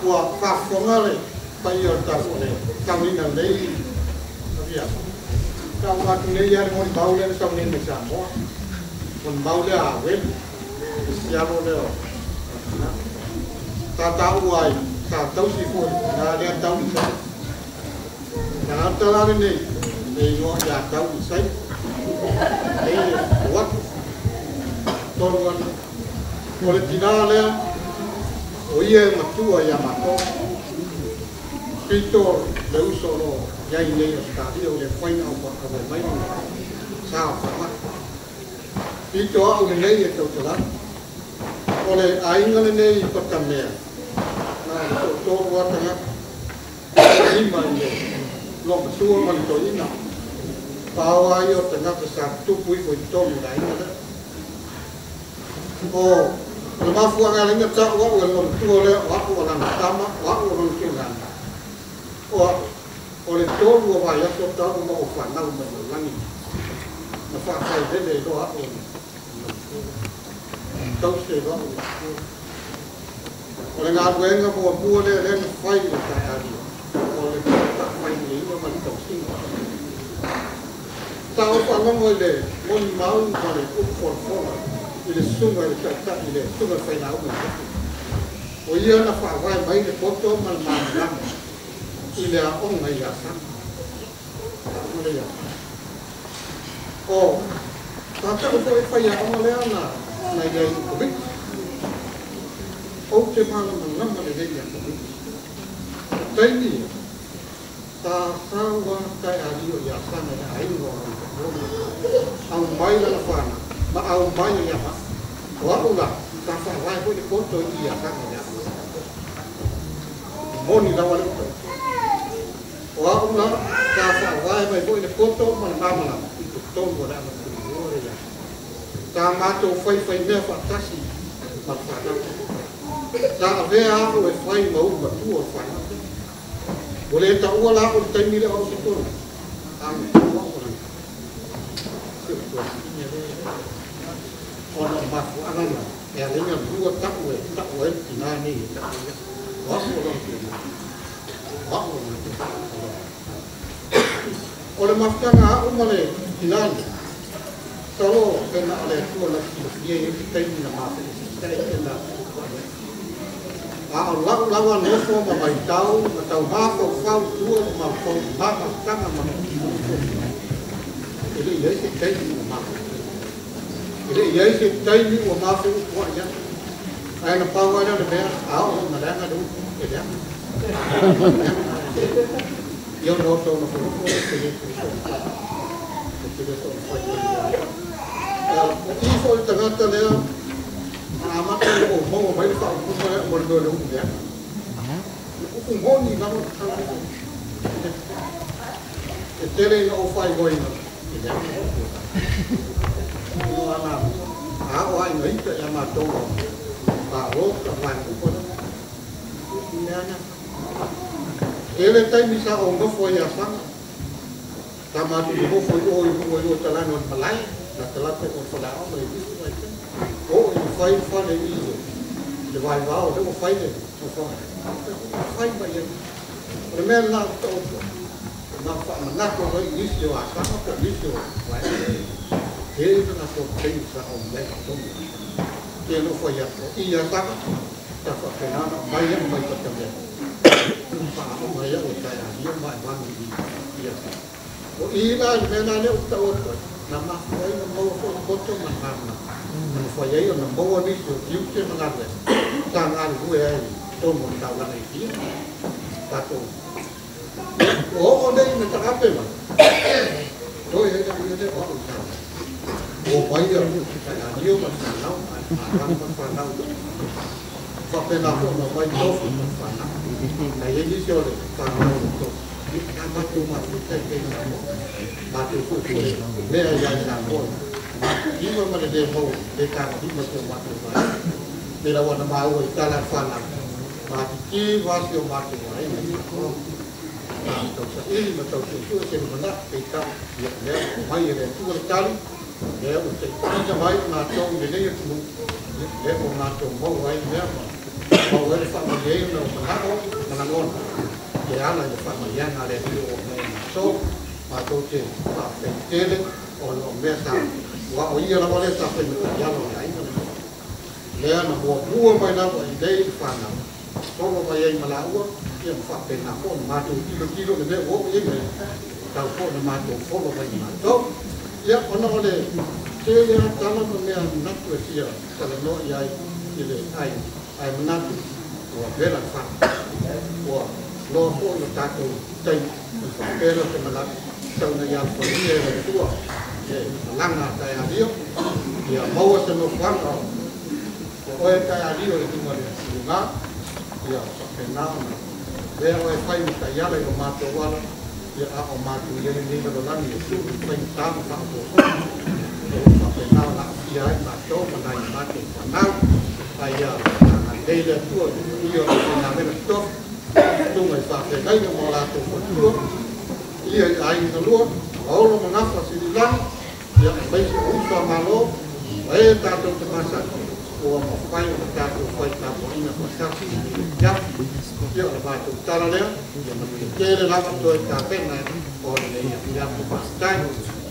Ua faafofoga le paia o le tatou le saunoaina lenei afiafi. Tau atu nei lava le molimau lea na saunoaina mai Samoa. Molimau lea a Welu, le sialo lea o tina. Sa taua ai, sa tausi foi le tina lea tau i sai. Tagata la lenei, e igoa ia tau i sai. Nei le o atu, tonu ana. O le tina lea, o ia e matua ia matou. Pito le uso o lo o i ai nei Ausetalia ua le mafai ona auai mai ona sa o faamai. Pito au lenei e tautala. O le aiga lenei i Patamea, na o le toatolu lava tagata, 5 i le loomatua ma le toeaina. Pao lava ia o tagata sa tutupu ifo i totonu o le aiga lea. O le mafuaaga e ala ai ona tau au e le loomatua lea o au o lana tama, o au o lona tulaga. O au, o le 3 o vaiaso talu ma ou fanau mai lalolagi na faafailele ai loa au e le loomatua. Tausi ai loa au e le matua. O le galuega muamua lea lea na fai i le taealia, o le faafaileleina ma le tausiga. Sa ou faalogo i le molimau ma le upu folafola i le susuga i le taitai i le susuga i le failauga i fafo. O ia na faavae mai le poto ma le malamalama i le aoga i Asaga. Aoga lea i Asaga. O tatou foi faiaoga lea na i ai i Koviti. Ou te malamalama lelei ia Koviti. O taimi ia, sa sau lava taealio i Asaga i le aiga o lona toalua. Aumai lana fanau ma aumai ia ma'a. O au la, sa faavae foi le poto i Asaga i le aoga. Moni lava le uta. O au la, sa faavae mai foi le poto ma le malamalama i totonu o le amatulua le ia. Sa matou faifai mea faatasi ma le fanau. Sa avea au e fai ma ulu matua o le fanau. Ua le taua la au i le taimi lea o au se tonu. A matua au o lana. Si o tuasini lea. Ona o mafuaaga na e ala ai ona lua tau e tau ai le tina nei e tau ai au. O au o lona tulaga. O au o lona tulaga. O le mafutaga a au ma le tina nei, masalo pe na o le Atua na silafia i ai se taimi na mafeeseesei pe na tuutuuai ai. A o lau lava nofo ma vaitau ma tau mafaufau i tua ma mafutaga ma e le i ai se taimi ua mafeeseesei. E le i ai se taimi ua mafeutuai ai. Ae na pau lava lea o le mea, a oo ina leaga le upu, e leaga. Ia ona o tau nofonofo e te le soona e te le soona fai ai. O i foi le tagata lea na amata ona ou maua mai le faaupuga lea mo le mea o le upu leaga. Le upu moni lava le tala lea. E tele ina ou faaigoaina e leaga le upu. O ana a o ai ina ita ia matou o malo ka vaega upu lea. Upu leaga. E le taimi sa ou nofo ai i Asaga, sa matou nonofo i o i luga i o i talana o le malae, na talata i o le faleaoga i nisi vaitaimi. Oo ina fai le fale i le vaivao, lea ua fai le nofoaga. Fai mai ai. O le mea lena ou te taoto ai, na faamanatu ai i nisi o Asaga po o nisi o vaega. Tele na latou taimi sa ou i ai i totonu o Asaga. Te nofo ai atu i Asaga, sa faapena ona aumai au mai Patamea. Faaoga ai au e taealia ma e vanu i Asaga. O i la le mea la lea ou te tau atu ai, na mafua ai ona maua foi le poto ma le malamalama. Na mafai ai ona maua nisi o tiute ma galuega sa galulue ai i totonu o le taulaga i Apia. Tatou ua oo nei ina taape mai, toe ai au ia lea o au i Samoa. Ua mai ia taealio ma le fanau, ma malamalama ma le fanau. Faapena foi ona mai tofi ma le fanau. Na i ai nisi o le fanau o le tofi. Na matou mafuta i pei Samoa. Matou foi foi mea ia i Samoa. Matou ma le le mau le tagalima si o matou vaega. Me laua na maua i tala le fanau. Matiti vasi o matou vaega i Samoa. Na tau saili ma tau suesue se lumanai peitai ia lea ua mai e le Atua le tali. Lea ua taitaina mai o matou i lenei atunuu. Lea ua matou maua ai mea ma Maua ai le faamalieina o manao ma lagona e ala i le faamaliaga a le Alii ua oo mai ai matou. Matou te faafetai tele ona o mea sa aua o ia lava lea sa fai ma taiala o le aiga lenei, lea na muamua mai lava i inei le fanau solo mai ai ma laua, ia ma faapena foi ona matou tilotilo le mea ua oo i ai mai tau foi ona matou folo mai matou. Ia, ona o le tele lava tala ma mea manatu e fia talanoa i ai i le aiga, ae manatu ua vela le fana, ua loa foi lo tatou taimi. O le faapea lea o se manatu tau ina ia alofagia e le Atua le malaga a Taealio, ia maua se nofoaga o oe Taealio i luga o le luga, ia faapena ona lea oe fai ma taiala i lo matou ala, ia a o matou i ai lenei lalolagi e suu i faigata ma faaopoopo o lo o faapena ona aafia ai matou ma nai a matou fanau. Ae ia agalelei le Atua i le paia o le aufaigaluega totofi, susuga i faafeagaiga ma o latou faletua, ia i aiga na lua, Paolo ma Gafa Sililagi, ia aemaise o uso a Malo ma e tatou te masani ua mafai ona tatou fai tapuaiga faatasi i lenei afiafi. Ia, o le matou tala lea, ia manuia tele lava toe tapena o lenei afiafi. Faafetai.